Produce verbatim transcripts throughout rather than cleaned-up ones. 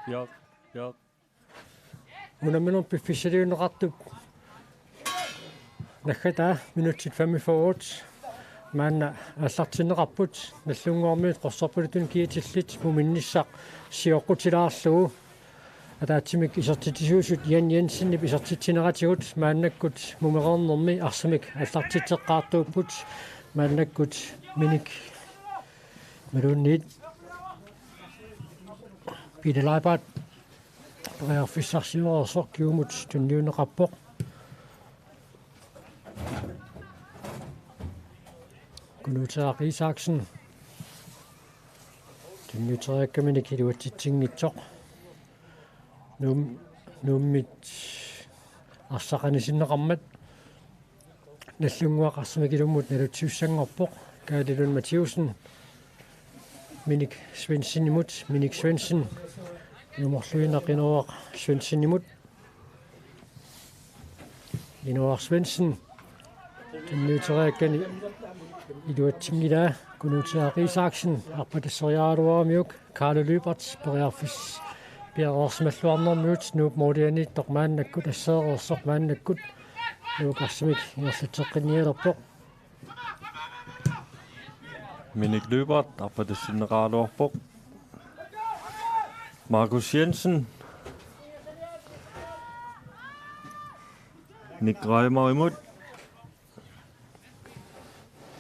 Ja, ja. Unamminerup piffissaliunneqartup naggataa minutsit femogfyrre maanna aallartinneqarput. Nagdlunguarmiut qorsorpaluttunik kiatillit muminnissaq sioqqutilaarlugu. Ataatsimik isertitsisuusut Jan Jensenip isertitsineratigut maannakkut mumereernermi arsamik aallartitseqqaartuupput. Maannakkut Minik imaluunniit Peter Leibart periarfissarsioreersoq kingumut tunniunneqarpoq. Kunuuteaq Isaksen. Tunniuteriakkaminik iluatsitsinngitsoq. Nuum-, Nuummit arsaq anisinneqarmat. Nagdlunguaq arsamik ilummut nalutsisussanngorpoq. Kaali Lund Mathiussen. Minik Svendsenimut. Minik Svendsen. Ilumoorluinnaq Inooraq Svendsenimut. Inooraq Svendsen. Tunniuteriakkani iluatsinngilaa. Kunuuteaq Isaksen arpatasseriaraluaramiuk. Kaali Lybert periarfis-, piareersimalluarnermiut Nuup moolianiittoq maannakkut asseereersoq maannakkut Nuuk arsamik ingerlatseqqinnialerpoq. Minik Lybert arpatassinneqaraluarpoq. Markus Jensen. Nick Reimerimut.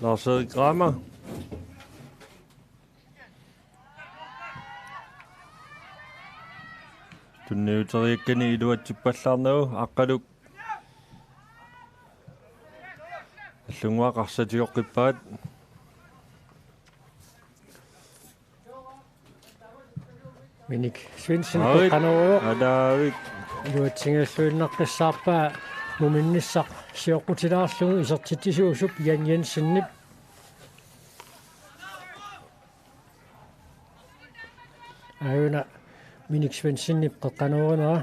Lars-Erik Reimer. Tunniuteriakkani iluatsippallaarnagu Aqqaluk. Nagdlunguaq arsaq tigoqqippaat. Minik Svendsen Aarit. Peqqanoruvoq. Adaavik. Iluatsinngilluinnaqqissaarpaa muminnissaq sioqqutilaarlugu isertitsisuusup Jan Jensenip. Aajuna Minik Svendsenip qeqqanoorinera.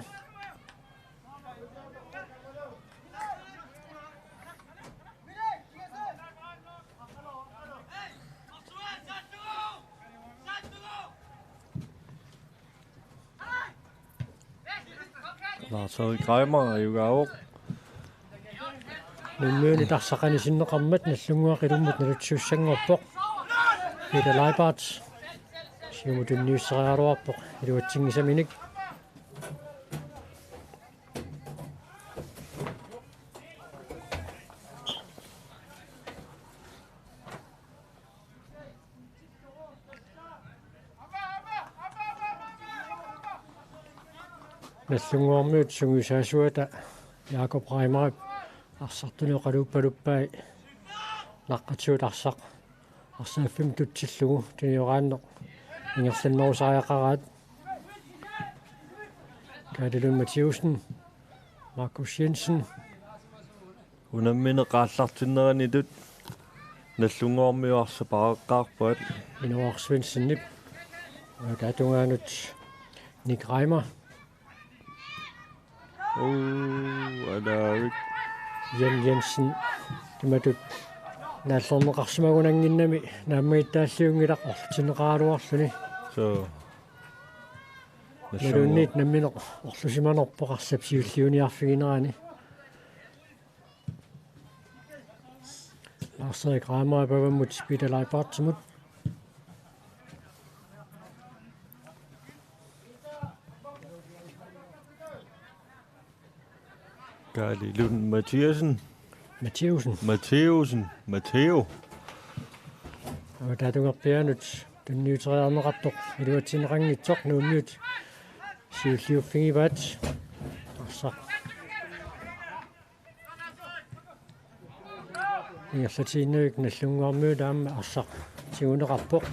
Lars-Erik Reimer ajugaavoq. Nuummiunit arsaq anisinneqarmat Nagdlunguaq ilummut nalutsisussanngorpoq. Peter Leibart. Siumut tunniusseriaraluarpoq iluatsinngisaminik. Nagdlunguarmiut sungiusaasuata Jakob Reimerip arsartuni oqaluuppaluppai naqqatigut arsaq arsaaffimmut tutsillugu tunioraanneq ingerlannerusariaqaraat. Kaali Lund Mathiussen, Markus Jensen. Unammineq aallartinneranitut Nagdlunguarmiut arsaq paareqqaarpaat. Inooraq Svendsenip. Taava tungaanut Nick Reimer. Uu, adaavik. Jan Jensen. Imatut naallerneqarsimagunannginnami naammagittaalliunngilaq orlutinneqaraluarluni. Soo. Imaluunniit nammineq orlusimanerpoq arsap siulliuniarfiginerani. Lars-Erik Reimer avammut Peter Leibartimut. Kaali Lund Mathiassen. Mathiussen. Mathiussen. Matteo. Aamma tatungerpianut tunniuteriarneqartoq iluatsinneqanngitsoq Nuummiut siulliuffigivaat. Arsaq ingerlatiinnavik Nagdlunguarmiut aamma arsaq tiguneqarpoq.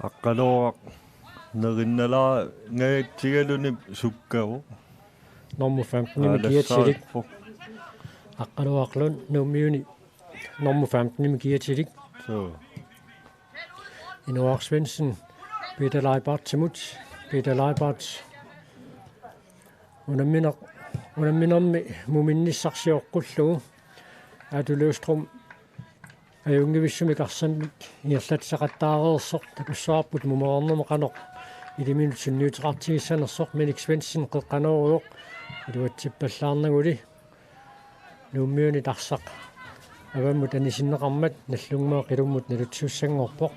Aqqalooq nerinnalaangajatsigaluni sukkavoq. Nummer femten-imi kiatilik. Aqqalooq Lund Nuummiuni nummer femten-imi kiatilik. Soo. Inooraq Svendsen, Peter Leibartimut, Peter Leibart. Unammineq Unamminermi muminnissarsioqqullugu Aatu Løvstrøm ajunngivissumik arsamik ingerlatsaqattaareersoq takussavarput mumereernermi qanoq iliminut sunniuteqartigissanersoq. Minik Svendsen qeqqanoorujoq iluatsippallaarnaguli Nuummiunit arsaq avammut anisinneqarmat Nagdlunguaq ilummut naluttussanngorpoq.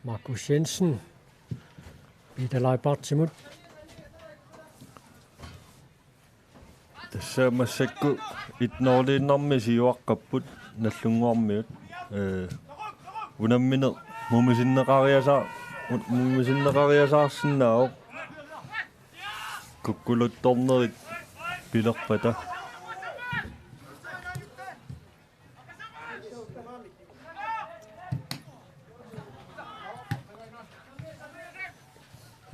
Markus Jensen Peter Leibartsimut. Tassa massakkut et-nul-innarmi siuaqqapput Nagdlunguarmiut. Ee, unammineq mumisinneqariasa-, un-, mumisinneqariasaarsinnaavoq. Kukkuluttornerit pilerpata.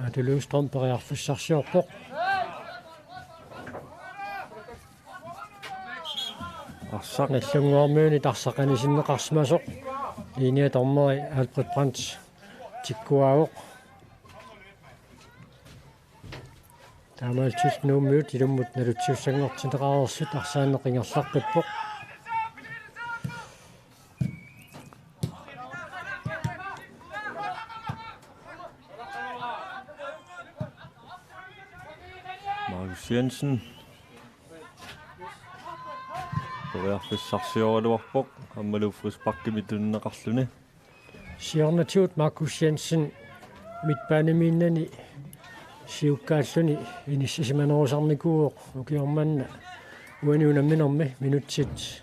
Aatu Løvstrøm periarfissarsiorpoq. Arsaq. Nagdlunguarmiunit arsaq anisinneqarsimasoq. Linjedommeri Alfred Brandt tikkuaavoq. Taamaalillutik Nuummiut ilummut naluttussanngortinneqareersut arsaanneq ingerlaqqippoq. Markus Jensen. Periarfissarsioraluarpoq aammalu frisparkimik tunineqarluni. Siornatigut Markus Jensen midtbanemiinnani siukkaalluni inissisimanerusarnikuuvoq ukioq manna uani unamminermi minutsit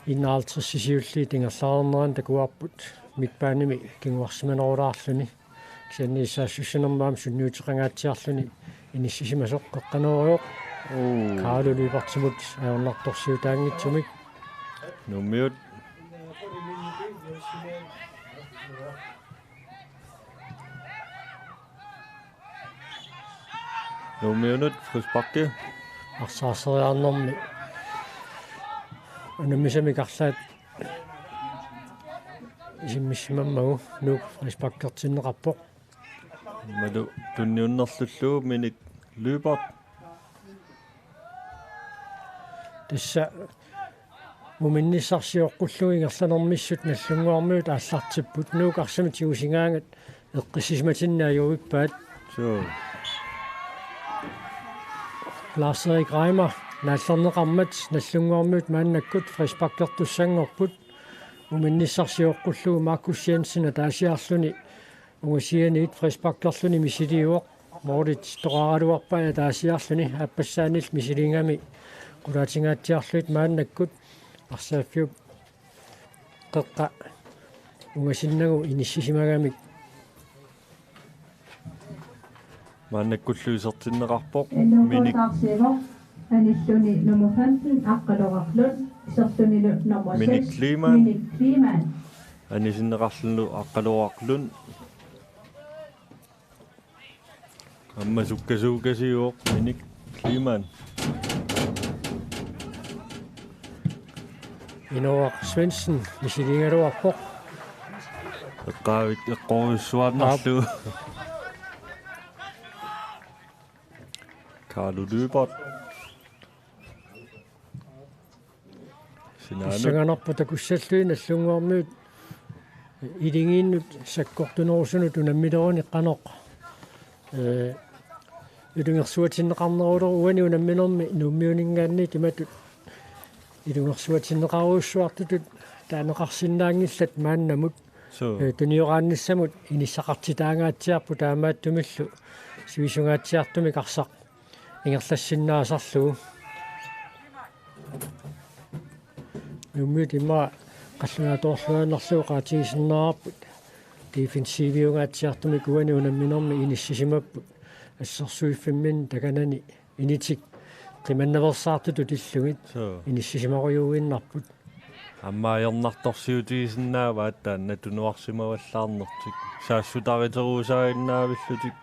enoghalvtreds siulliit ingerlareernerani takuarput midtbanemi kinguarsimanerulaarluni. Kisianni saassussinermi aamma sunniuteqangaatsiarluni inissisimasoq qeqqanoorujoq. Uu. Kaarlu Lyberthimut ajornartorsiutaanngitsumik. Nuummiut. Nuummiunut frisparki. Arsaarseriarnermi unammisamik arlaat isimmissimammagu Nuuk frisparkertinneqarpoq. Aammalu tunniunnerlullugu Minik Lybert. Tassa muminnissarsioqqullugu ingerlanermissut Nagdlunguarmiut aallartipput. Nuuk arsamik tigusigaangat eqqissisimatinneq ajorippaat. Suu. Lars-Erik Reimer naallerneqarmat Nagdlunguarmiut maannakkut frisparkertussanngorput. Muminnissarsioqqullugu Markus Jensen ataasiarluni ungasianiit frisparkerluni misiliivoq. Målit toqaraluarpai ataasiarluni aappassaanillu misiligami qulaatingaatsiarlugit maannakkut arsaaffiup qeqqa ungasinnagu inissisimagamik. Maannakkullu isertinneqarpoq Minik. Anilluni nummer femten, Aqqalu Raklund, isertunilu nummer Minik seks, Kleemann. Minik Kleemann. Anisinneqarluni Aqqalu Raklund. Aamma sukkasuukasiuvoq Minik Kleemann. Inoaq Svendsen misiligaluarpoq. Eqqaavik eqqorujussuaannarlugu. Kaarlu Lybert. Sinaanut. Pissanganarpoq takussallugit Nagdlunguarmiut iligiinnut sakkortunerusunut unammileruni qanoq, ee, ilungersuatinneqarnerulerup uani unamminermi Nuummiuninngaanniit imatut ilungersuatinneqarujussuartutut taaneqarsinnaanngillat maannamut. Suu. Ee, tunioraannissamut inissaqartitaangaatsiarput taamaattumillu sivisungaatsiartumik arsaq ingerlassinnaasarlugu. Nuummiut immaqa qallunaatoorluinnarlugu oqaatigisinnaarput. Defensiviungaatsiartumik uani unamminermi inissisimapput. Assersuiffimminni takanani initik qimannaveersaartutut illugit. Suu. Inissisimarujuinnarput. Aamma ajornartorsiutigisinnaavaat taanna tunuarsimavallaarnertik. Saassutariteruusaaginnaavillutik.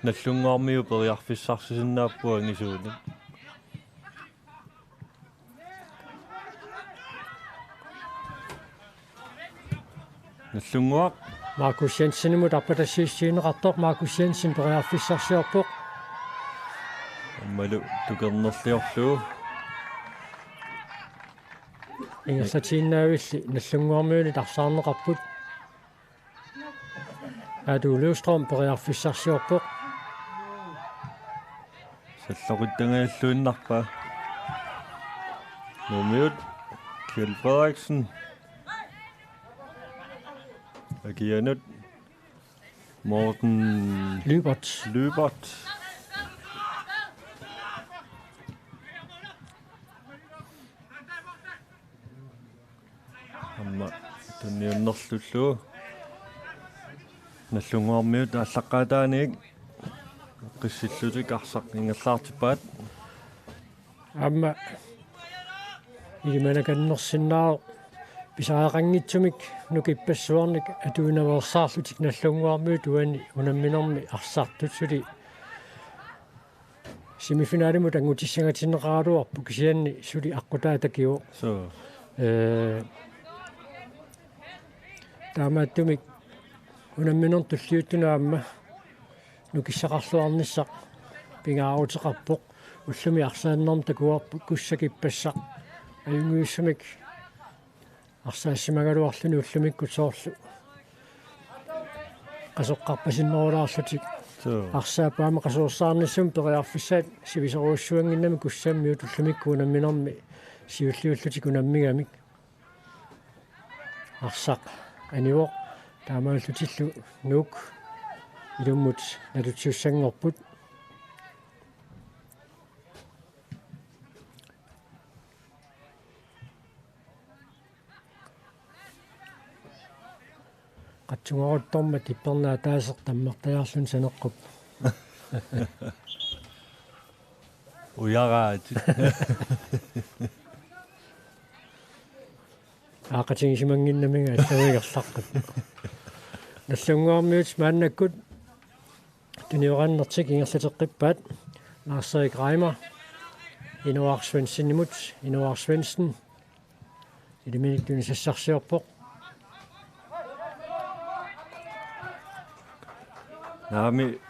Nagdlunguarmiut periarfissarsisinnaappugut angisuunik. Nallunnguaq. Markus Jensenimut arpatassiissutigineqartoq, Markus Jensen periarfissarsiorpoq. Aammalu tukernerliorlugu. Ingerlatiinnaavilli Nallunnguarmiunit arsaarneqarput. Aatu Løvstrøm periarfissarsiorpoq. Salloqittangajulluinnarpaa. Nuummiut Kjeld Frederiksen. Akianut Morten Lybert. Lybert. Aamma tunniunnerlullu. Nallunnguarmiut aallaqqaataaniit qissillutik arsaq ingerlaartippaat. Aamma ilimanaqannersinnaavoq pisariaqanngitsumik nukippassuarnik atuinaveersaarlutik Nallunnguarmiut uani unamminermi arsartut suli semifinalimut angutissangatinneqaraluarput kisianni suli aqqutaa takivoq. Suu. Ee, taamaattumik unamminermi tulliuttuni aamma nukissaqarluarnissaq pingaaruteqarpoq. Ullumi arsaannermi takuarput kussakippassaq. Ajunngitsumik arsaassimagaluarluni ullumikkut soorlu qasoqqarpasinnerulaarlutik. Suu. Arsaap aamma qasuersaarnissami periarfissaat sivisoorujussuannginnami kussammiut ullumikkut unamminermi siulliullutik unammigamik. Arsaq anivoq taamaallutillu Nuuk ilummut nalutsussanngorput. Qatsungaruttormat ippernaataaseq tammartajaarluni saneqquppoq. Ujaraat. Aaqatigisimannginnamiga allamut ingerlaqqippoq. Nallunnguarmiut maannakkut tuniorannertik ingerlateqqippaat. Lars-Erik Reimer Inuar Svendsenimut, Inuar Svendsen ilaminik tunisassarsiorpoq. Naamik,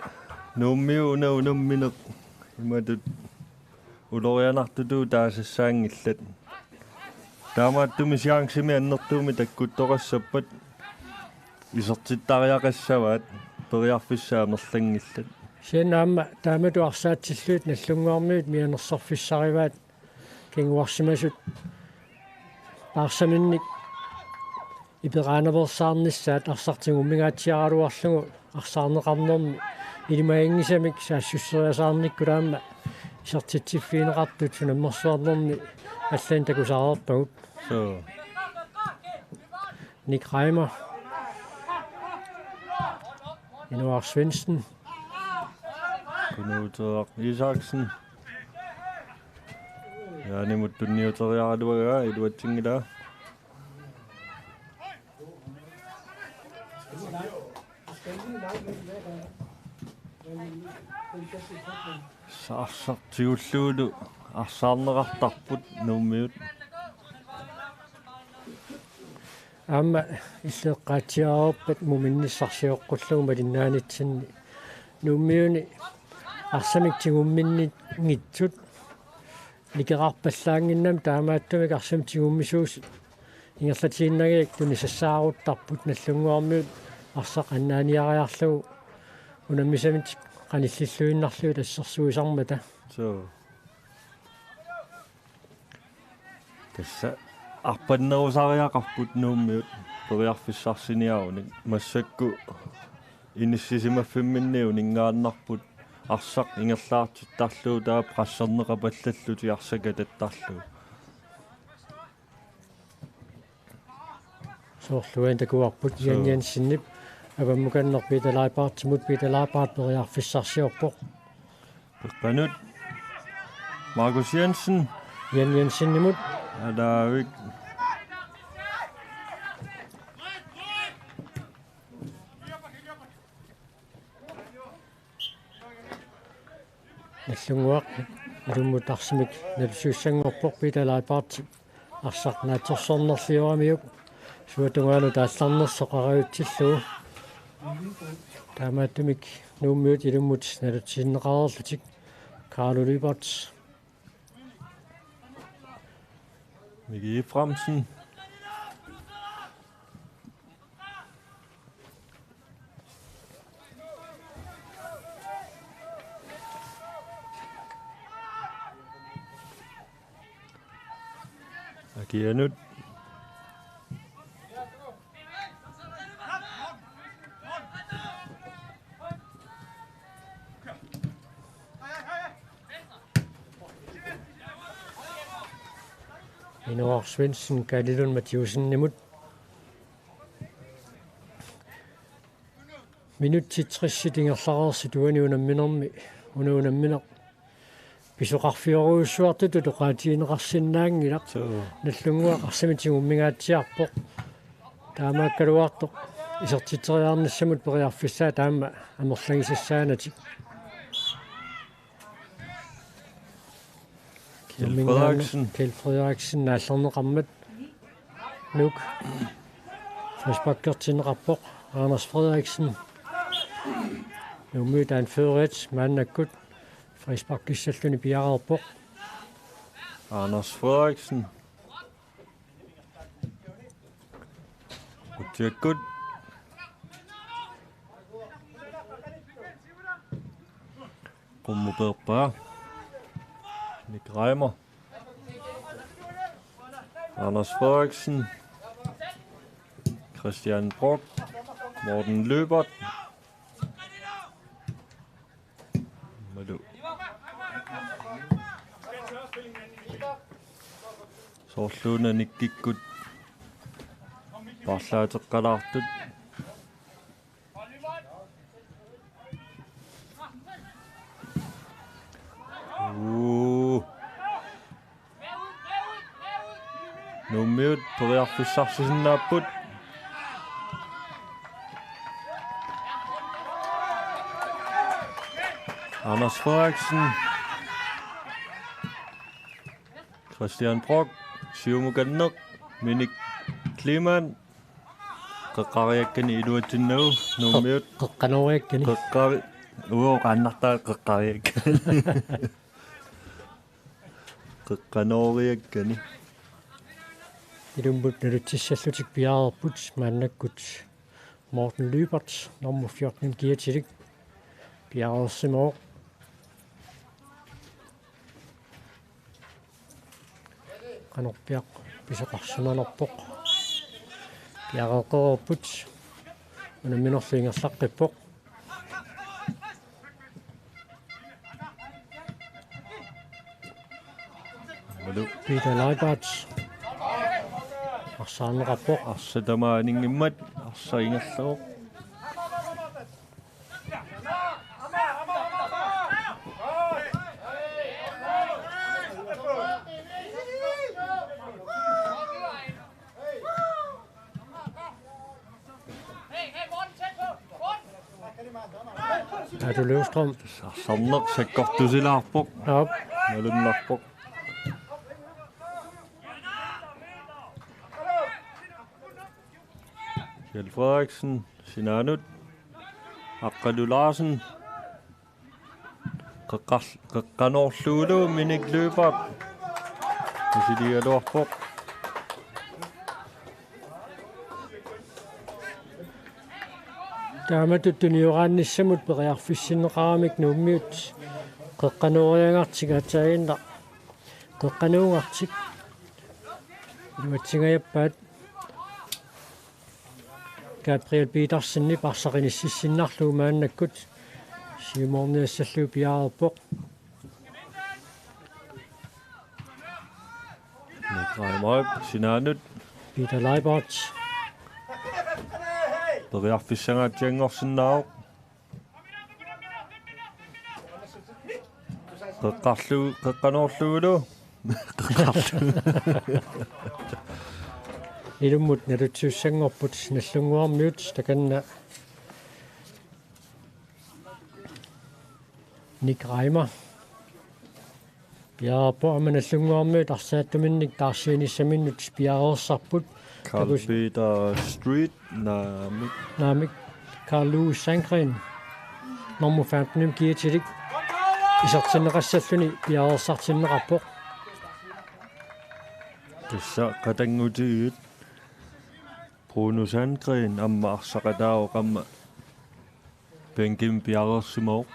Nuummiut una unammineq imatut ulorianartutut taasassaanngillat. Taamaattumik chancimik annertuumik takkuttoqassappat isertittariaqassavaat, periarfissat amerlanngillat. Kisianni aamma taamatut arsaatsillutik Nallunnguarmiut mianersorfissarivaat kinguarsimasut paarsaminnik iperaanaveersaarnissaat arsaq tigummingaatsiaraluarlugu arsaarneqarnermi ilimaginngisamik saassusseriasaarnikkut aamma isertitsiffigineqartut unammersuarnermi allanik takusaareerpagut. Suu. Nick Reimer. Inuar Svendsen. Kunuuteeraq Isaksen. Jaanimut tunniuteriaraluagaa iluatsinngilaa. Arsaq tigullugulu arsaarneqartarput Nuummiut. Aamma illeqqaatsiareerpat muminnissarsioqqullugu malinnaanitsinni. Nuummiuni arsamik tigumminninngitsut nikerarpallaannginnami taamaattumik arsamik tigummisuusut ingerlatiinnagit tunisassaaruttarput Nallunnguarmiut arsaq annaaniariarlugu unammisamik qanillilluinnarlugit assersuisarmata. Suu. Tassa arpannerusariaqarput Nuummiut periarfissarsiniarunik, massakkut inissisimaffimminni uninngaannarput arsaq ingerlaartittarlugu taava presserneqapallallutik arsaq katattarlugu. Soorlu uani takuarput Jan Suu. Jensenip avammukanneq Peter Leibartimut, Peter Leibart periarfissarsiorpoq. Peqqanut Markus Jensen. Jan Jensenimut. Alaavik. Nallunnguaq ilummut arsamik nalutsussanngorpoq, Peter Leibart arsaq naatsorsornerlioramiuk. Suatungaanut aallarnersoq qarajutillugu. Taamaattumik Nuummiut ilummut nalutinneqareerlutik. Carlo Lyberth. Miki Efraimsen. Akianut. Inoor Svendsen, Kalilun Mathiusenimut. Minutsit tressit ingerlareersut uani unamminermi, una unammineq pisoqarfiorujussuartutut oqaatigineqarsinnaanngilaq. Suu. Nallunnguaq arsamik tigumminngatsiarpoq. Taamaakkaluartoq isertitseriarnissamut periarfissaat aamma amerlagisassaanatik. Kjeld Frederiksen. Kjeld Frederiksen naallerneqarmat. Nuuk. Frisparkertinneqarpoq. Anders Frederiksen. Nuummiut anførerit maannakkut frisparkissalluni piareerpoq. Anders Frederiksen. Utsiakkut. Qummukeerpaa. Nick Reimer. Anders Frederiksen. Christian Brock. Morten Lyberth. Malu. Soorluuna Nickikkut paarlaateqqalaartut. Uu. Nuummiut periarfissarsinnaapput. Anders Frederiksen. Christian Brock. Siumukanneq. Minik Kleemann. Qeqqariakkani iluatsinnagu Nuummiut. Qeqqanooriakkani. Qeqqari-, uo, qaannartaa qeqqariakkani. Qeqqanooriakkani. Ilummut nalutissallutik piareerput maannakkut. Morten Lyberth, nummer fjorten, kiatilik. Piareersimavoq. Qanorpiaq pisoqarsimanerpoq. Piareeqqereerput. Unamminerlu ingerlaqqippoq. Malu. Peter Leibarth. Arsaarneqarpoq. Arsaq tamaat aninngimmat. Arsaq ingerlavoq. Aatu Løvstrøm. Arsarneq sakkortusilaarpoq. Aap. Malunnarpoq. Kjeld Frederiksen, sinaanut. Aqqalu Larsen. Qeqqar-, qeqqanoorlugulu Minik Lyberth. Misiligaluarpoq. Taamatut tunioraannissamut periarfissinneqaramik Nuummiut qeqqanooriagartik, aatsaannguaq qeqqanoogartik. Iluatsingajappaat. Gabriel Petersenip arsaq inississinnarlugu maannakkut siumoorniassallugu piareerpoq. Nick Reimer sinaanut. Peter Leibarth. Periarfissangaatsianngorsinnaavoq. Qeqqarlu-, qeqqanoorlugulu. Qeqqarlu-. Ilummut naluttuussanngorput Nallunnguarmiut, takanna Nick Reimer. Piareerpoq aamma Nagdlunguarmiut arsaattuminnik taarsiinissaminnut piareersarput. Carl Takus- Peter Street, naamik. Naamik. Carl Louis Sandgren. Nummer femten-imik kiitilik. Isertinneqassalluni piareersartinneqarpoq. Tassa qatanngutigiit. Bruno Sandgren aamma arsaqataavoq aamma bænkimi piareersimavoq.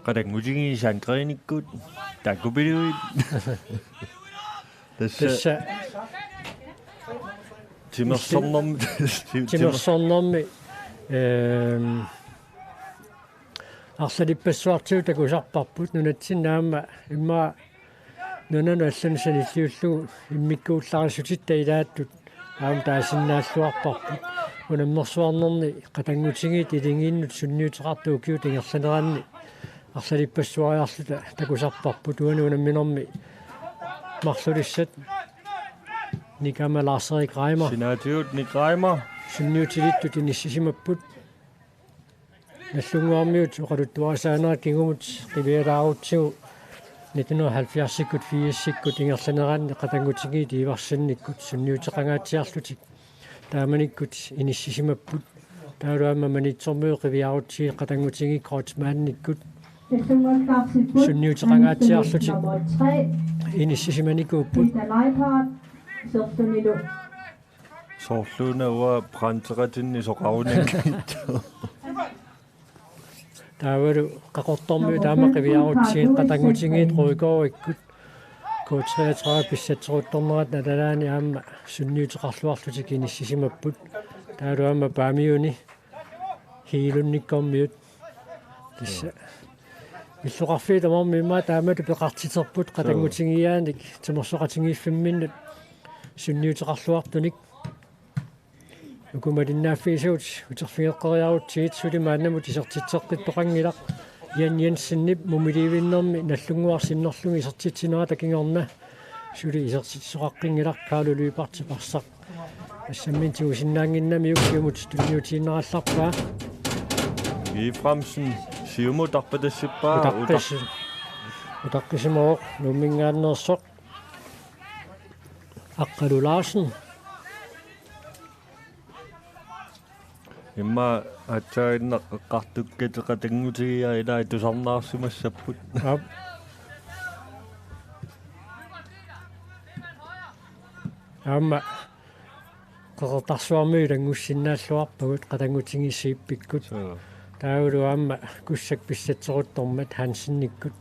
Qatanngutigiit Sandgrenikkut takkupilluit. Tassa Tassa timersornerm-, tim-, timer- timersornermi, ehm, arlalippassuartigut takusarparput nunatsinni aamma immaqa nunanut allanut sanilliullugu immikkuullarissutitta ilaattut aamma taasinnaalluarparput. Unammersuarnerni qatanngutigiit iligiinnut sunniuteqartut ukiut ingerlaneranni arlalippassuariarluta takusarparput uani unamminermi marlulissat Nick aamma Lars-Erik Reimer. Sinaatigut Nick Reimer. Sunniutilittut inissisimapput. Nagdlunguarmiut oqaluttuarisaanerat kingumut qivialaarutsigu nitten hundrede og halvfjerdsikkut firsikkut ingerlaneranni qatanngutigiit Iversennikkut sunniuteqangaatsiarlutik taamanikkut inissisimapput. Taavalu aamma Maniitsormiut qiviarutsigit qatanngutigiit Kreutzmannikkut sunniuteqangaatsiarlutik inissisimanikuupput. Soorluuna uanga brandteqatinni soqarunanngitsoq. Taavalu Qaqortormiut aamma qiviarutsigit qatanngutigiit Rødgaardikkut K treogtredive pissatseruttornerata nalaani aamma sunniuteqarluarlutik inissisimapput. Taavalu aamma Paamiuni Hegelundikkormiut. Tassa illoqarfiit tamarmik immaqa taamatut peqartiterput qatanngutigiiaanik timersoqatigiiffimminnut sunniuteqarluartunik. Uku malinnaaffigisavut uterfigeqqeriarutsigit suli maannamut isertitseqqittoqanngilaq. Jan Jensenip mumiliivinnermi Nagdlunguaq sinnerlugu isertitsinerata kingorna suli isertitsisoqaqqinngilaq. Kaalo Lyberthip arsaq assamminik tigusinnaannginnamiuk siumut tunniutiinnarallarpaa. Efraimsen siumut arpatassippaa. Utaqqis-, utaq-, utaqqisimavoq Nuumminngaanneersoq. Aqqalu Larsen. Immaqa aatsaaginnaq eqqartukkatit qatanngutigiiaat ilaa tusarnaarsimassapput. Aap. Aamma Qeqertarsuarmiut ilanngussinnaalluarpagut qatanngutigiit Zeepikkut. Suu. Taavalu aamma Kussak pissatseruttormat Hansenikkut.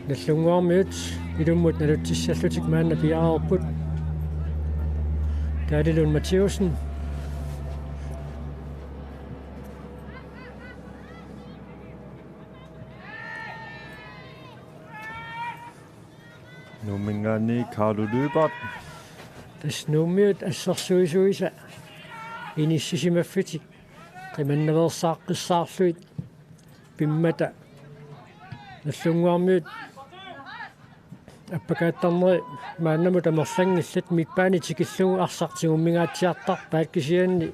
Nagdlunguarmiut ilummut nalutsissallutik maanna piareerput. Kaali Lund Mathæussen. Nuumminngaanniit Kaalo Lyberth. Tassa Nuummiut assersuisuisa inissisimaffitik qimannaveersaaqqissaarlugit pimmata Nagdlunguarmiut appakaattarneri maannamut amerlanngillat midtbane tikillugu arsaq tigummingaatsiartarpaat kisianni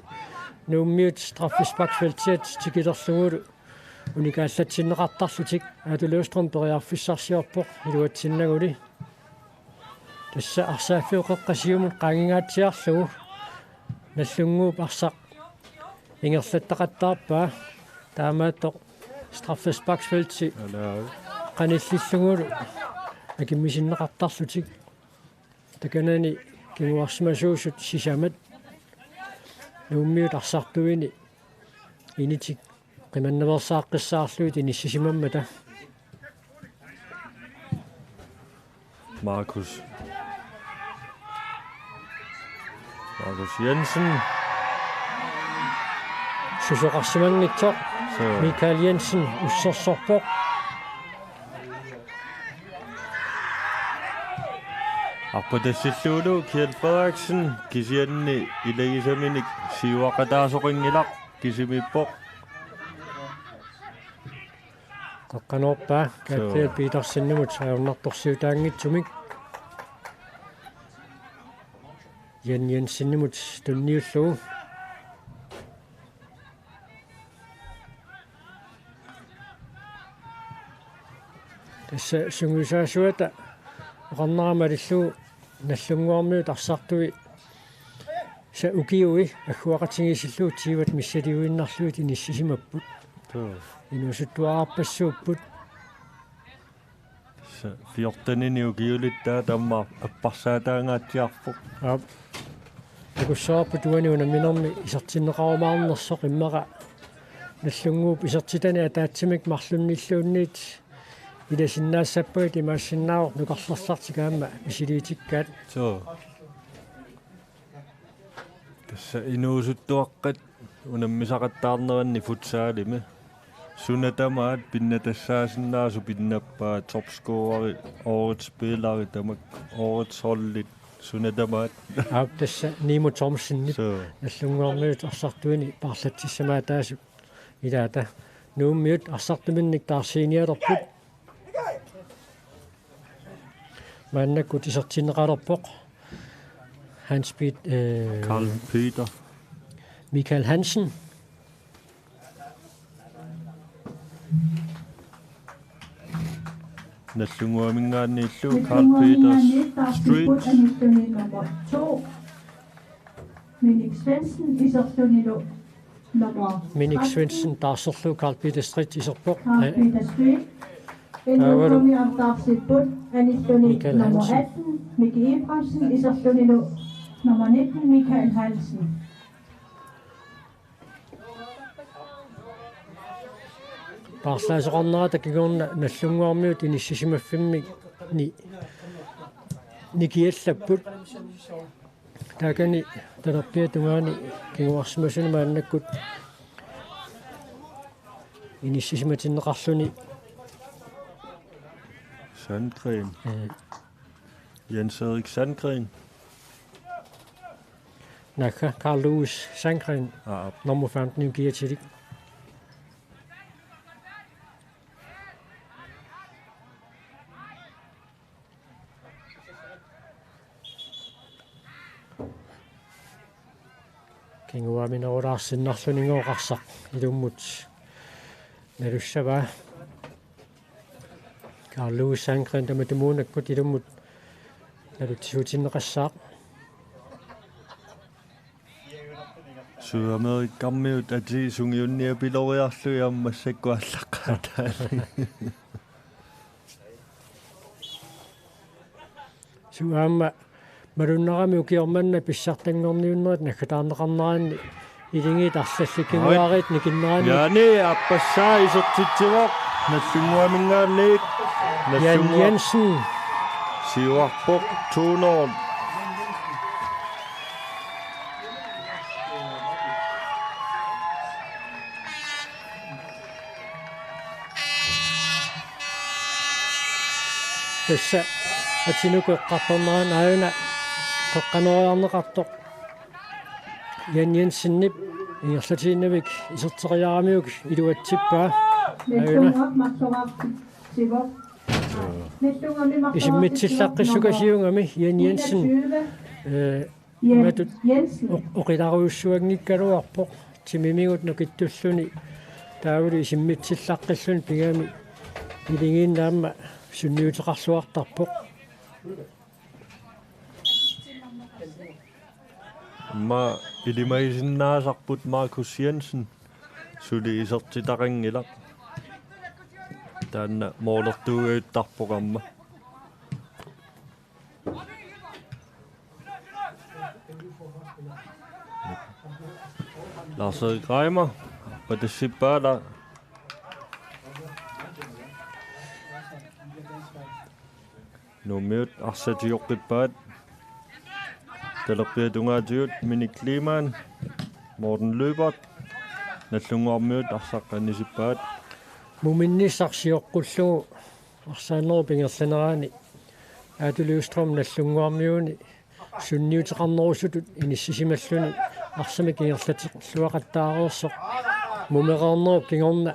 Nuummiut straffesparksfeltiat tikilerlugulu unikaallatsinneqartarlutik Aatu Løvstrøm periarfissarsiorpoq iluatsinnaguli. Tassa arsaaffiup qeqqa siumut qaangingaatsiarlugu Nagdlunguup arsaq ingerlattaqattaarpaa taamaattoq straffesparksfelti Alaa. Qanillillugulu akimmisinneqartarlutik. Takanani kinguarsimasuusut sisamat Nuummiut arsartuini initik qimannaveersaaqqissaarlugit inissisimammata. Markus. Markus Jensen. Susoqarsimanngitsoq. Suu. Michael Jensen ussersorpoq. Arpatassillugulu Kjeld Frederiksen kisianni ilagisaminik siuaqataasoqanngilaq kisimiippoq. Qeqqanoorpaa Gabriel Suu. Petersenimut ajornartorsiutaanngitsumik. Jan Jensenimut tunniullugu. Tassa sungiusaasuata oqarnera malillugu Nagdlunguarmiut arsartui sa ukiui agguaqatigiissillugu tyvet missiliuinnarlugit inissisimapput. Suu. Inuusuttuararpassuupput. Sa fjortenini ukiulittaat aamma apparsaataangaatsiarpoq. Aap. Takussavarput uani unamminermi isertinneqarumaarnersoq immaqa Nagdlunguup isertitani ataatsimik marlunnilluunniit ilasinnaassappagit imaassinnaavoq nukarlersartik aamma misiliitikkaat. Suu. Tassa inuusuttuaqqat unammisaqattaarneranni futsalimi. Suna tamaat pinnattassaasinnaasut pinnappaat, topscoreri, årets spiller tamakku, årets holdit, suna tamaat. Aap, tassa Nimo Thomsenip. Suu. Nagdlunguarmiut arsartuini paarlatsissamaataasut ilaata. Nuummiut arsartuminnik taarsiinialerput. Maannakkut isertinneqalerpoq Hans Pet-, øh, Karl Peter. Michael Hansen. Nagdlunguaminngaanniillu Karl Peter Street. Nagdlunguaminngaanniit taarsipput anittuni nummer to, Minik Svendsen, isertunilu nummer Minik Svendsen taarserlugu Karl Peter Street iserpoq. Karl Peter Street. Aavalu. N K M-i aamma taarsipput anittuni Michael nummer Hansen. Atten, Miki Abrahamsen, isertunilu nummer nitten, Michael Hansen. Paarlaasoqarnerata kingorna Nagdlunguarmiut inissisimaffimminni nikiallapput. Taakani talerpiata tungaani kinguarsimasuni maannakkut inissisimatinneqarluni. Sandgren. Øh. Jens Erik Sandgren. Naagga, Carl Louis Sandgren. Aap. Nummer femten, kiatilik. Kinguaaminerulaarsinnarluni ngooqarsaq ilummut nalussavaa. Carl Louis Sandgren tamatumuunakkut ilummut nalutsisuutinneqassaaq. Sydamerikamiut atii sungiunniapiloriarlugit aamma massakkut aallaqqaataani. Suu aamma malunnarami ukioq manna pissartanngorniunnerit naggataarneqarneranni iligiit arlallit kinguaariit nikinneranni. Jaani aappassaa isertitsivoq Nagdlunguaminngaanniit. Jan Nagdlunguaq Jensen. Siuarpoq to nul. Tassa atinut eqqartornerani aajuna qeqqanoriarneqartoq Jan Jensenip ingerlatiinnavik iserteriaramiuk iluatsippaa. Aajuna. Isimmitsillaqqissukasiugami Jan Jensen. Øh, Imatut oq-, oqilarujussuanngikkaluarpoq timimigut nukittulluni taavalu isimmitsillaqqilluni pigami iligiinnaamma sunniuteqarluartarpoq. Aamma ilimagisinnaasarput Markus Jensen suli isertitaqanngilaq. Taanna moolertuugajuttarpoq aamma. Lars-Erik Reimer, patassippaala. Nuummiut arsaq tioqqippaat. Talerpiata tungaatigut Minik Kleemann, Morten Løbert, Nagdlunguarmiut arsaq anisippaat. Muminnissaq sioqqullugu arsaanerup ingerlanerani Aatu Løvstrøm Nagdlunguarmiuni sunniuteqarnerusutut inissisimalluni arsamik ingerlaterluaqattaareersoq mumereernerup kingorna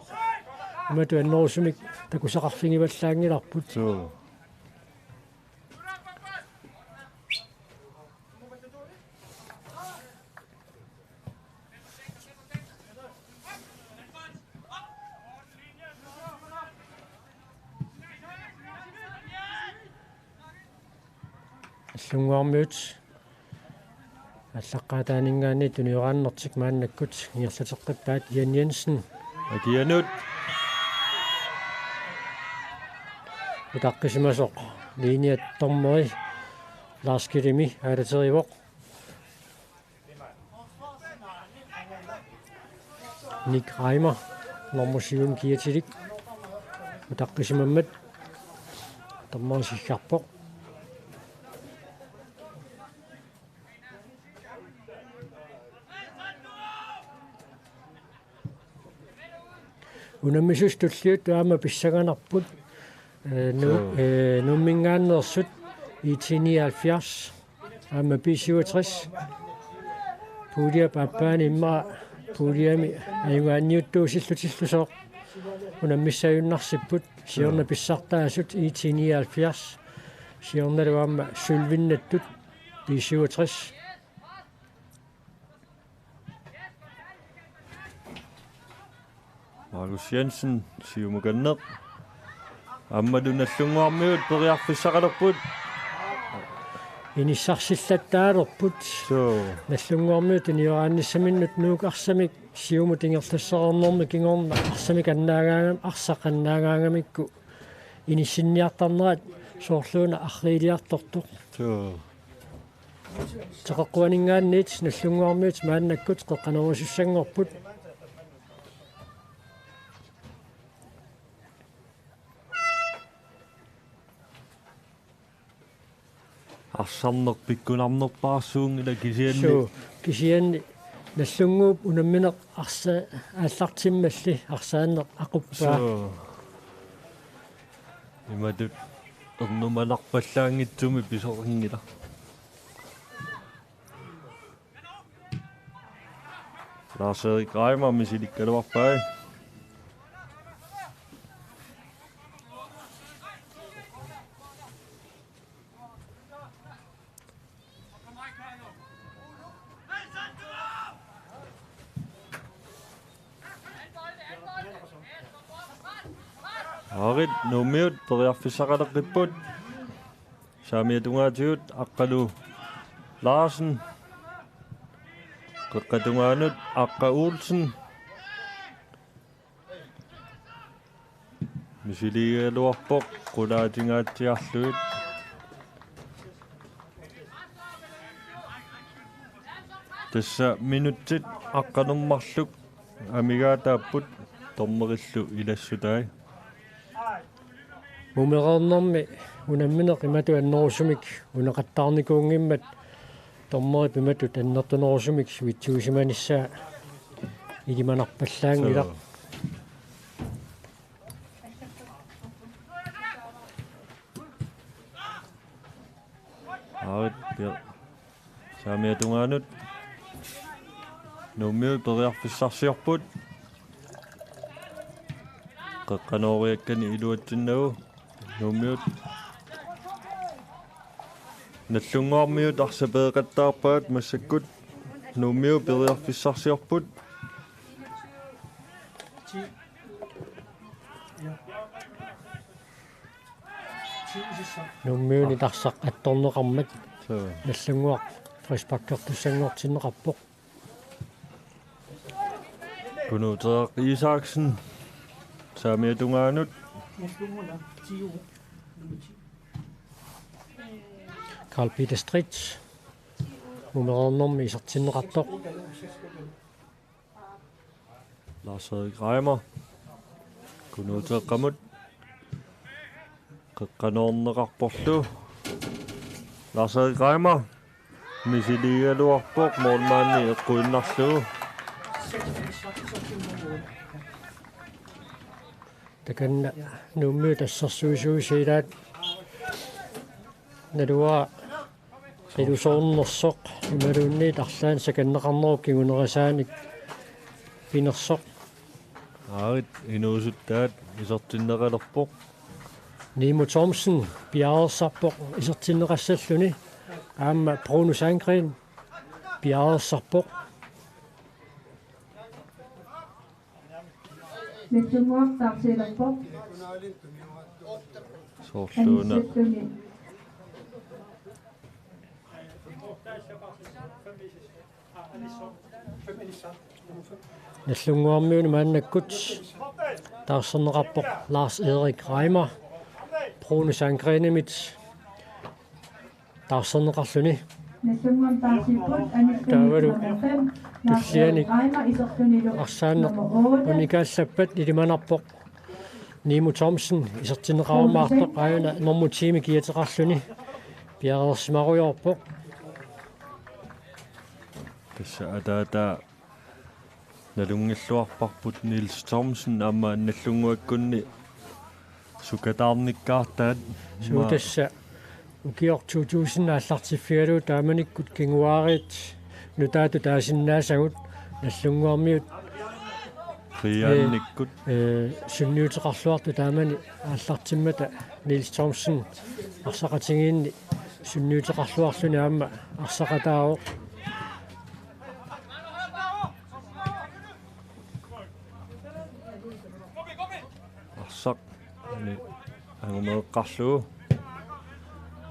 imatut annerusumik takusaqarfigivallaanngilarput. Suu. Nagdlunguarmiut aallaqqaataaninngaanniit tunioraannertik maannakkut ingerlateqqippaat. Jan Jensen. Akianut. Utaqqisimasoq linjat dommeri Lars Kidimi aalaterivoq. Nick Reimer, nummer syv, kiatilik. Utaqqisimammat. Dommeri siggarpoq. Unammisut tulliuttut aamma pissanganarput. Eh, nu-, Suu. Eh, Nuumminngaanneersut I T nioghalvfjerds. Aamma B syvogtres. Puljep aappaani immaqa puljemi ajugaanniuttuusillutillusooq unammissaajunnaarsipput. Siorna pissartaasut I T nioghalvfjerds. Siornalu aamma sølvinnattut B syvogtres. Markus Jensen, siumukanneq. Aammalu Nagdlunguarmiut periarfissaqalerput. Inissarsillattaalerput. Suu. Nagdlunguarmiut tunioraannissaminnut Nuuk arsamik siumut ingerlassareernermi kingorna arsamik annaagaangam-, arsaq annaagaangamikku inissinniartarnerat soorluuna arriiliartortoq. Suu. Teqeqquaninngaanniit Nagdlunguarmiut maannakkut qeqqanoorusussanngorput. Arsarneq pikkunarnerpaarsuunngilaq kisianni. Suu, kisianni Nagdlunguup unammineq arsa-, aallartimmalli arsaanneq aquppaa. Suu. Imatut ernumanarpallaanngitsumik pisoqanngilaq. Lars-Erik Reimer misilikkaluarpai. Aarit, Nuummiut periarfissaqaleqqipput. Saamiatungaatigut Aqqalu Larsen. Qeqqata tungaanut Aqqa Olsen. Misiligaluarpoq qulaatingaatsiarlugit. Tassa minutsit aqqaneq-marluk amigaataapput dommerillu ilassutai. Mumereernermi unammineq imatut annerusumik unaqattaarnikuunngimmat dommerip imatut annertunerusumik suitsuusimanissaa ilimanarpallaanngilaq. Suu. Aarit, pia-, saamiatungaanut Nuummiut periarfissarsiorput. Qeqqanooriakkani iluatsinnagu Nuummiut. Nagdlunguarmiut arsaq peeqattaarpaat massakkut. Nuummiut periarfissarsiorput. Nuummiunit arsaq attorneqarmat. Suu. Nagdlunguaq frisparkertussanngortinneqarpoq. Kunuuteeraq Isaksen saamiatungaanut. Karl Peter Stridt. Mumereernermi isertinneqartoq. Lars-Erik Reimer. Kunuuteeqqamut. Qeqqanoorneqarporlu. Lars-Erik Reimer. Misiligaluarpoq målmandi eqquinnarlugu. Takanna Nuummiut assersuisuusilaat. Naluara qilusoornersoq imaluunniit arlaannik sakanneqarnerup kingunerisaanik pinersoq. Aarit, inuusuttaat isertinneqalerpoq. Nimo Thomsen piareersarpoq isertinneqassalluni. Aamma Bruno Sandgren piareersarpoq. Nagdlunguaq taarsiilerpoq. Soorluuna. Ansittuni. Nallunnguarmiuni maannakkut taarserneqarpoq Lars Erik Reimer, Bruno Sandgrenimit taarserneqarluni. Taavalu tullianik arsaanneq unikaallappat ilimanarpoq Nimo Thomsen, isertinneqarumaartoq aajuna normu ti-mi kiateqarluni piareersimarujoorpoq. Tassa ataata nalunngilluarparput Niels Thomsen aamma Nallunnguakkunni sukataarnikkaartaat. Suu, ma- tassa ukioq to tusind aallartiffigalugu taamanikkut kinguaariit nutaatut taasinnaasagut Nallunnguarmiut qiaannikkut, ee, sunniuteqarluartut taamani aallartimmata Niels Thomsen arsaqatigiinni sunniuteqarluarluni aamma arsaqataavoq. Arsaq. Ni. Angumeeqqarlugu.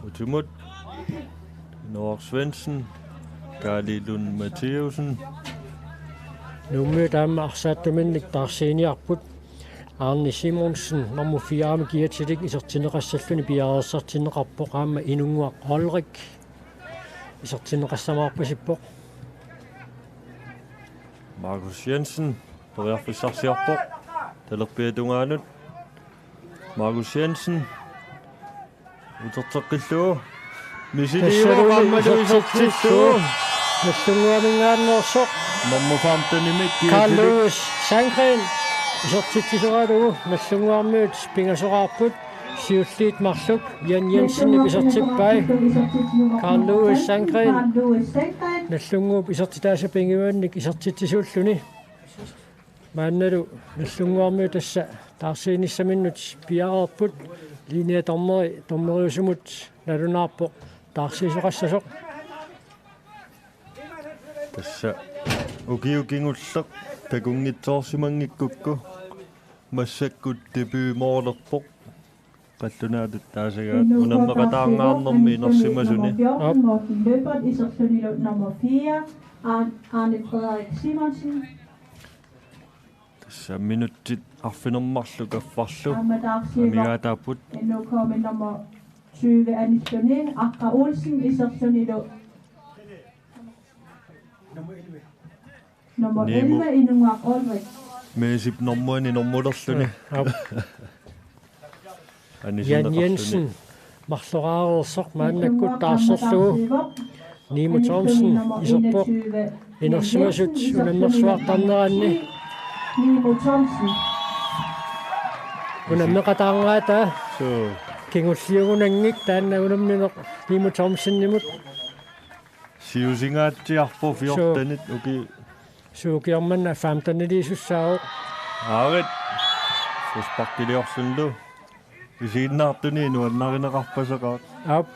Utimut. Noah Svendsen. Kaali Lund Matthæussen. Nuummiut aamma arsaattuminnik taarsiiniarput. Arne Simonsen, nummer fire-mi kiatilik isertinneqassalluni piareersartinneqarpoq aamma Inunnguaq Olrik isertinneqassamaarpasippoq. Markus Jensen, periarfissarsiorpoq. Talerpiata tungaanut. Markus Jensen. Uterteqqillugu. Misiliuvoq aammalu isertitsillugu. Nallunnguaminngaanneersoq. Nummer femten-imik Carl Lewis Sandgren. Isertitsisoralugu Nallunnguarmiut pingasoraarput. Siulliit marluk Jan Jensenip isertippai. Carl Lewis Sandgren. Nallunnguup isertitaasa pingajuannik isertitsisuulluni. Maannalu Nallunnguarmiut tassa taarsiinissaminnut piareerput, linjedommeri dommeriusumut nalunaarpoq taarsiisoqassasoq. Tassa ukiut kingulliit takunngitsoorsimanngikkukku massakkut debutmålerpoq. Qallunaatut taasagaat unammeqataarngaarnermi inersimasuni. Aap. Løbert isertunilu nummer fire, Arne Frederik Simonsen. Tassa minutsit arfineq-marluk kaffarlu. Aamma taarsiivoq amigaataapput. N K-mi nummer tyve anilluni, Aqqa Olsen isertunilu nummer elleve, Inunnguaq Olrik. Mesip normuani normulerluni. Aap. Jan Jensen marloraareersoq maannakkut taarserlugu. Nimo Thomsen iserpoq inersimasut unammersuartarneranni. Nimo Thomsen. Unammeqataarngaata. Suu. Kingulliugunanngik taanna unammineq Nimo Thomsenimut. Siusingaatsiarpoq fjortenit uki. Suu, ukioq manna femteniliisussaavoq. Aarit. Frisparkiliorlunilu. Isiginnaartuni nuannarineqarpasaqaaq. Aap.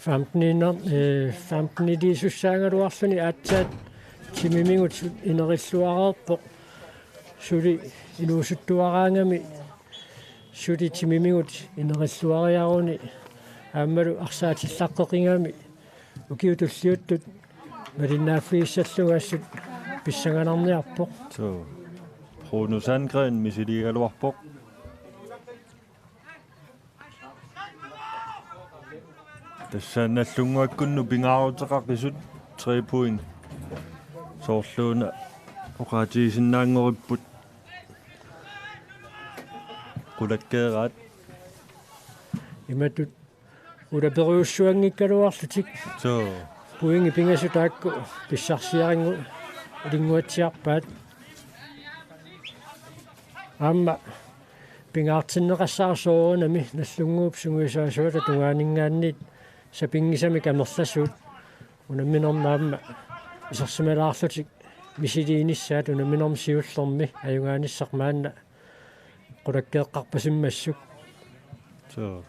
Femtenina, eh, femteniliisussaagaluarluni aatsaat timimigut inerilluareerpoq. Suli inuusuttuaraangami suli timimigut inerilluariaruni aammalu arsaatillaqqeqigami ukiut tulliuttut malinnaaffigissallunga assut pissanganarniarpoq. Suu. Bruno Sandgren misiligaluarpoq. Tassa Nallunnguakkunnut pingaaruteqaqisut tre point. Soorluuna oqaatigisinnaanngoripput qulakkeeraat. Imatut ulaperiussuanngikkaluarlutik. Suu. Pointit pingasut taakku pissarsiarinngu-, ilinnguatsiarpaat. Aamma pingaartinneqassaaq soorunami Nallunnguup sungiusaasuata tungaaninngaanniit sapinngisamik amerlasuut unamminermi aamma isersimalaarlutik misiliinissaat unamminermi siullermi ajugaanissaq maanna qulakkeeqqarpasimmassuk. Suu.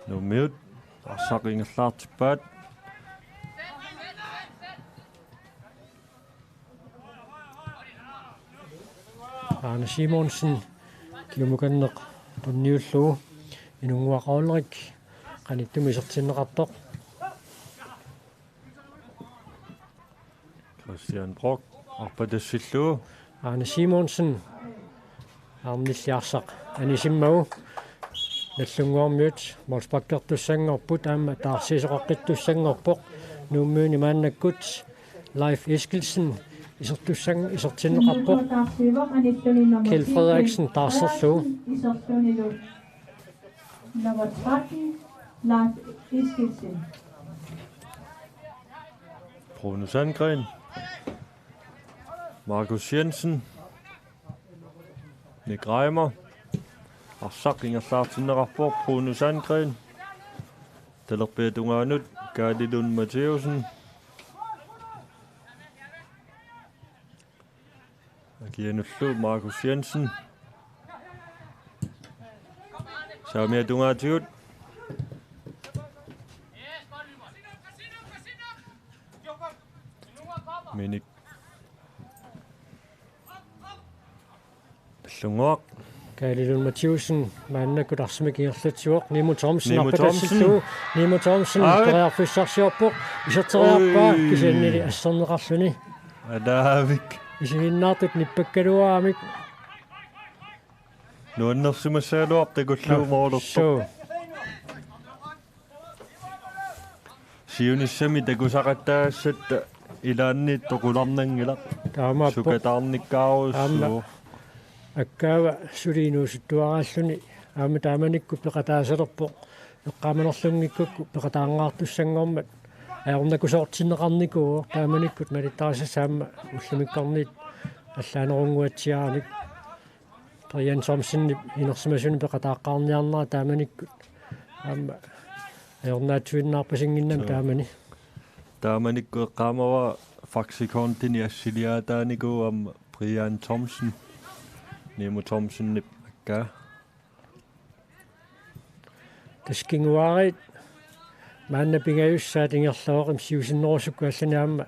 Nuummiut arsaq ingerlaartippaat. Arne Simonsen, kiumukanneq tunniullugu, Inunnguaq Ulrik qanittumi isertinneqartoq. Christian Brock, arpatassillugu. Arne Simonsen, arnillit arsaq anisimmagu. Nagdlunguarmiut målsparkertussanngorput, aamma taarsiisoqaqqittussanngorpoq. Nuummiuni maannakkut Leif Eskildsen isertussan-, isertinneqarpoq. Kjeld Frederiksen taarserlugu. Nummer tretten, Leif Eskildsen. Bruno Sandgren. Markus Jensen. Nick Reimer. Arsaq ingerlaartinneqarpoq, Bruno Sandgren. Talerpiata tungaanut Kaali Lund Mathæussen. Akianullu Markus Jensen. Saamiata tungaatigut. Minik Nagdlunguaq. Kaali Lund Mathæussen maannakkut arsamik ingerlatsivoq, Nimo Thomsen. Nimo Thomsen. Arpatassillugu. Nimo Thomsen. Aarit. Periarfissarsiorpoq. Iserteriarpaa. Ui. Kisiannili asserneqarluni. Ataavik. Isiginnaartut nippakkaluaramik. Nuannersimassagaluarpoq takullugu. Nå, målertoq. Suu. Siunissami takusaqattaassatta ilaanni toqularnanngilaq. Taamaappoq. Sukataarnikkaarujussuuvoq. Aamma akkaava suli inuusuttuaraalluni aamma taamanikkut peqataasalerpoq. Eqqaamanerlunngikkukku peqataangaartussanngormat ajornakusoortinneqarnikuuvoq, taamanikkut malittarisassat aamma ullumikkorniit allaanerunnguatsiaramik. Brian Thomsenip inersimasuni peqataaqqaarniarnera taamanikkut aamma ajornaatsuinnaarpasinnginnami. Suu. Taamani. Taamanikkut eqqaamavara Faxe Kondini assiliaataanikuuvoq aamma Brian Thomsen. Nimo Thomsenip akkaa. Tassa kinguaariit maanna pingajussaat ingerlavoq, immaqa siusinnerusukkut allani aamma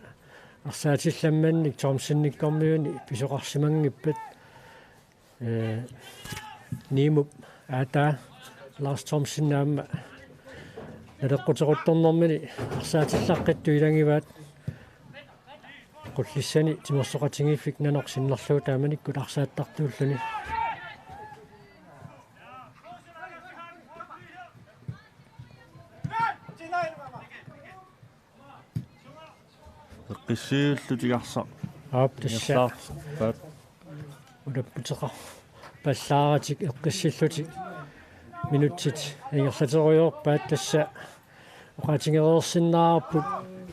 arsaatillammannik Thomsenikkormiuni pisoqarsimanngippat. Ee, Nimop aataa Lars Thomsen aamma naleqqutequttornermini arsaatillaqqittoq ilagivaat. Qullissani timersoqatigiiffik nanoq sinnerlugu taamanikkut arsaattartuulluni. Eqqissiiullutik arsaq. Aap, tassa. Ingerlaarpaat. Ulapputeqarpallaaratik eqqissillutik minutsit ingerlaterujoorpaat, tassa oqaatigereersinnaavarput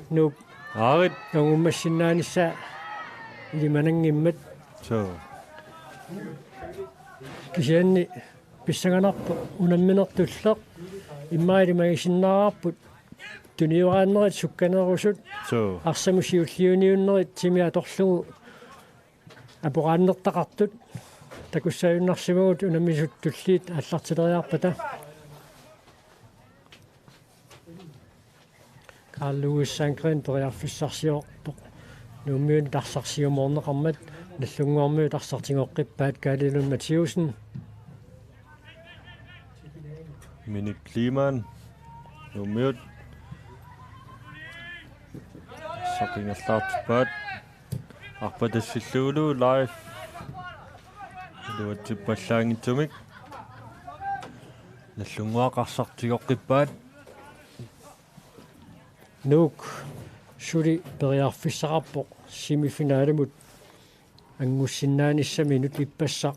Nuup. Aarit. Angummassinnaanissaa ilimananngimmat. Suu. Kisianni pissanganarpoq unammineq tulleq, immaqa ilimagisinnaavarput tunioraannerit sukkanerusut. Suu. Arsamut siulliuniunnerit timi atorlugu aporaannertaqartut takussaajunnarsimavugut unammisut tulliit aallartileriarpata. Carl Louis Sandgren periarfissarsiorpoq Nuummiunit arsaq siumoorneqarmat, Nagdlunguarmiut arsaq tigoqqippaat, Kaali Lund Mathæussen. Minik Kleemann, Nuummiut. Arsaq ingerlaartippaat. Arpatassillugulu Leif. Iluatsippallaanngitsumik. Nagdlunguaq arsaq tigoqqippaat. Nuuk suli periarfissaqarpoq semifinalimut anngussinnaanissaminut ippassaq.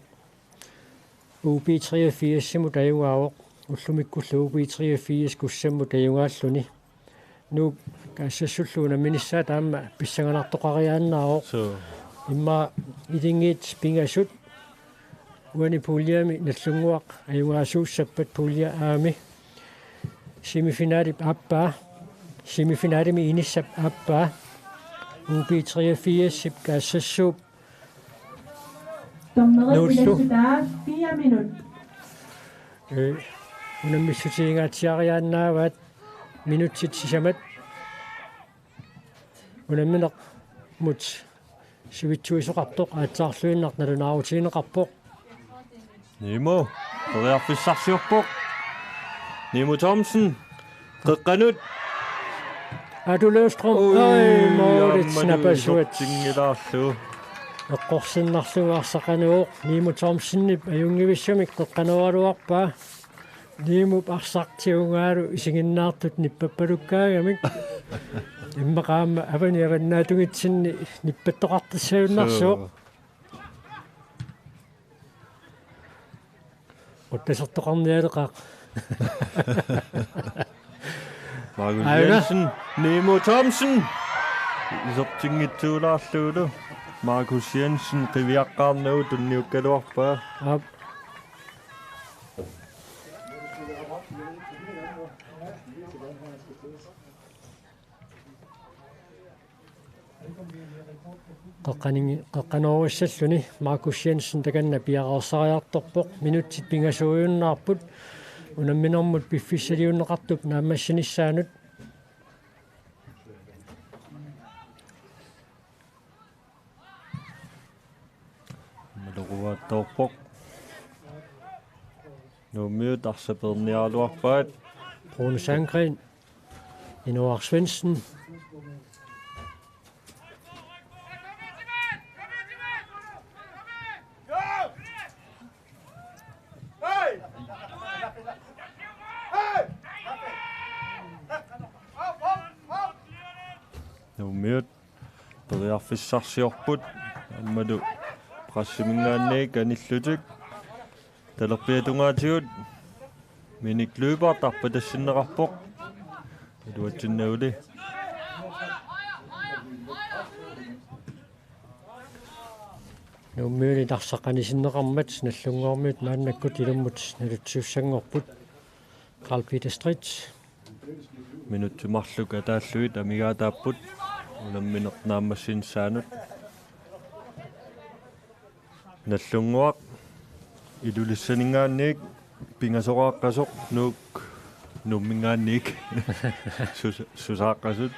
U B treogfirsimut ajugaavoq, ullumikkullu U B treogfirs Kussammut ajugaalluni. Nuuk Kaassassullu unamminissaat aamma pissanganartoqariaannaavoq. Suu. Immaqa ilinngiit pingasut uani puljemi Nagdlunguaq ajugaasuussappat, pulje A-mi semifinalip aappaa, semifinalimi inissap aappaa, U B treogfirsip Kaassassuup Dommeri Nuullu. Ilassutaa fire minut. Ee, unammissutigigatsiariaannaavaat minutsit sisamat. Unamminermut sivitsuisoqartoq aatsaarluinnaq nalunaarutigineqarpoq. Nimo, periarfissarsiorpoq. Nimo Thomsen, qeqqanut. Atu Løvstrøm, ui, ui, målit aammalu napasuat. Isertinngilaarlugu. Eqqorsinnarlugu arsaq qanoq, Nimo Thomsenip ajunngivissumik qeqqanooraluarpaa. Nimop arsaq tigugaalu isiginnaartut nippappalukkaangamik. Immaqa aamma avani avannaatungitsinni nippattoqartassagunarsuaq. Suu. Uttasertoqarnialeqaaq. Markus Aina. Jensen, Nimo Thomsen. Isertinngitsuulaarlugulu. Markus Jensen, qiviaqqaarnagu tunniukkaluarpaa. Aap. Qeqqani-, qeqqanoorissalluni Markus Jensen takanna piareersariartorpoq, minutsit pingasuujunnaarput, unamminermut piffissaliunneqartup naammassinissaanut. Maluguaattoorpoq. Nuummiut arsaq peerniaraluarpaat. Rune Sandgren. Inoar Svendsen. Nuummiut periarfissarsiorput aammalu pressiminngaanniit anillutik. Talerpiata tungaatigut Minik Lyberth arpatassinneqarpoq. Iluatsinnaguli. Nuummiunit arsaq anisinneqarmat Nagdlunguarmiut maannakkut ilummut naluttuussanngorput. Karl Peter Stridt. Minutsit marluk ataallugit amigaataapput unammineq naammassinissaanut. Nagdlunguaq Ilulissaninngaanniit pingasoqaaqqasoq, Nuuk Nuumminngaanniit sus-, susaaqqasut.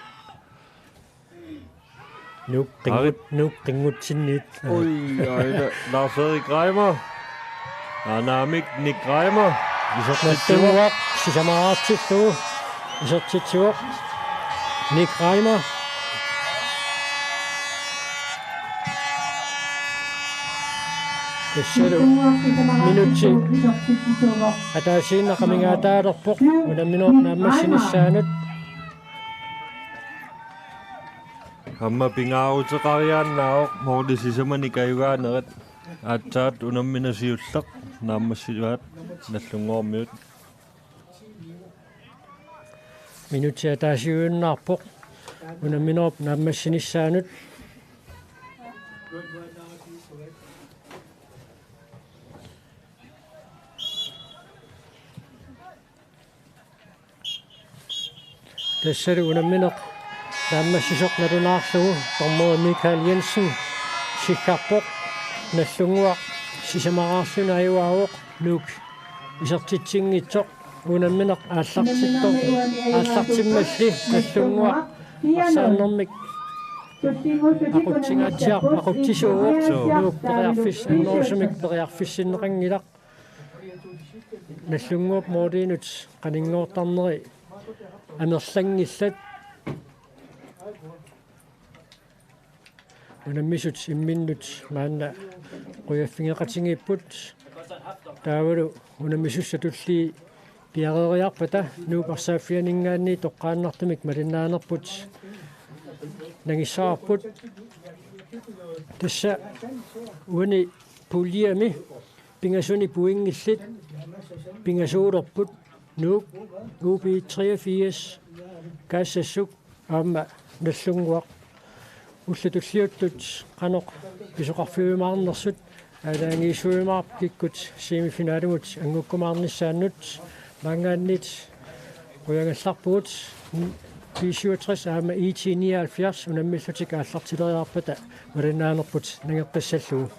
Nuuk qinngut-, Arit. Nuuk qinngutsinniit. Ui, aina, Lars Erik Reimer. Anaamik Nick Reimer. Isertitsivoq. Nagdlunguaq sisamaraartillugu. Isertitsivoq. Nick Reimer. Tassalu minutsi ataasiinnaq amigaataalerpoq unamminerup naammassinissaanut. Aamma pingaaruteqariaannaavoq måli sisamanik ajugaanerat, aatsaat unammineq siulleq naammassivaat Nagdlunguarmiut. Minutsi ataasiujunnaarpoq unamminerup naammassinissaanut. Tassalu unammineq naammassisoq nalunaarlugu dommeri Michael Jensen siggarpoq, Nagdlunguaq sisamaraarluni ajugaavoq, Nuuk isertitsinngitsoq, unammineq aallartittoq, aallartimmalli Nagdlunguaq arsaannermik aqutsingaatsiar-, aqutsisuuvoq, Nuuk periarfis-, annerusumik periarfissinneqanngilaq. Nagdlunguup målinut qaninngoortarneri amerlanngillat. Unammisut imminnut maanna qujaffigeqatigiipput. Taavalu unammisussat tullii piareeriarpata Nuup arsaaffianinngaanniit toqqaannartumik malinnaanerput nangissavarput. Tassa uani puljemi pingasuni pointillit pingasuulerput, Nuuk, U B treogfirs, Kaassassuk aamma Nagdlunguaq. Ullut tulliuttut qanoq pisoqarfiujumaarnersut aalajangiisuujumaarput kikkut semifinalimut anngukkumaarnissaannut. Maanngaanniit qujagallarpugut, B syvogtres aamma I T nioghalvfjerds unammillutik aallartileriarpata malinnaanerput nangeqqissallugu.